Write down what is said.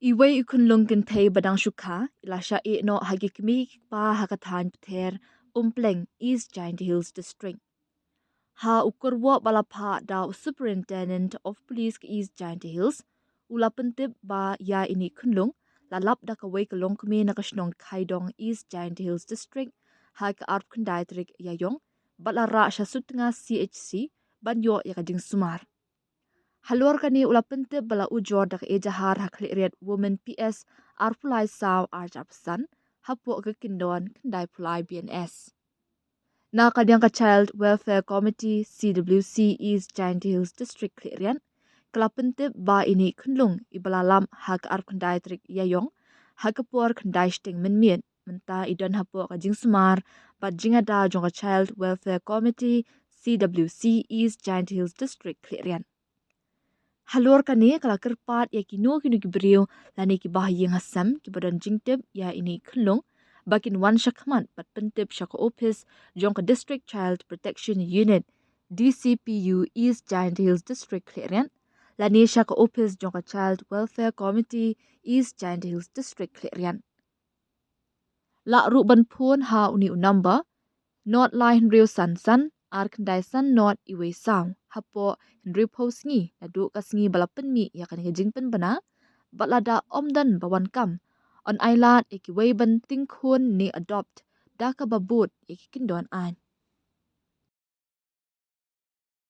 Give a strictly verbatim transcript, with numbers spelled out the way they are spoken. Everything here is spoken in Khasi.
Iwei i khunlung kynthei ba dang shu kha i la shah iehnoh ha ki kmie ki kpa ha ka thaiñ Pther, Umpleng, East Jaintia Hills District. Ha u kyrwoh ba la phah da u Superintendent of Police ka East Jaintia Hills, u la pyntip ba ïa ine i khunlung la lap da kawei ka longkmie na ka shnong Khaidong, East Jaintia Hills District, ha ka arphew khyndai tarik Ïaïong, bad la rah sha Sutnga C H C ban ïoh ïa ka jingsumar. Halor kane u la pyntip ba la ujor da ka ejahar ha Khliehriat Women P S arphew lai saw arphew san, hapoh ka kyndon khyndai phew lai B N S. Na ka liang ka Child Welfare Committee C W C East Jaintia Hills District Khliehriat, ka la pyntip ba ine i khunlung i ba la lap ha ka arphew khyndai tarik Ïaïong, ha ka por khyndai shiteng mynmiet, mynta i don hapoh ka jingsumar bad jingada jong ka Child Welfare Committee C W C East Jaintia Hills District Khliehriat. Halor kane ka la kyrpad ïa kino kino ki briew lane ki bahaïing hasem ki ba don jingtip ïa ine i khunlung, ba kin wan shakhmat bad pyntip sha ka ophis jong ka District Child Protection Unit, D C P U East Jaintia Hills District Khliehriat, lane sha ka ophis jong ka Child Welfare Committee East Jaintia Hills District Khliehriat. Lah ruh ban phone ha une u number, not lai hynriew san san, ar khyndai san not iwei saw, hapoh hynriew phew sngi naduh ka sngi ba la pynmih ïa kane ka jingpynbna, bad lada ym don ba wan kam, yn ailad ïa kiwei ban tyngkhun ne adopt da kaba bud ïa ki kyndon aiñ.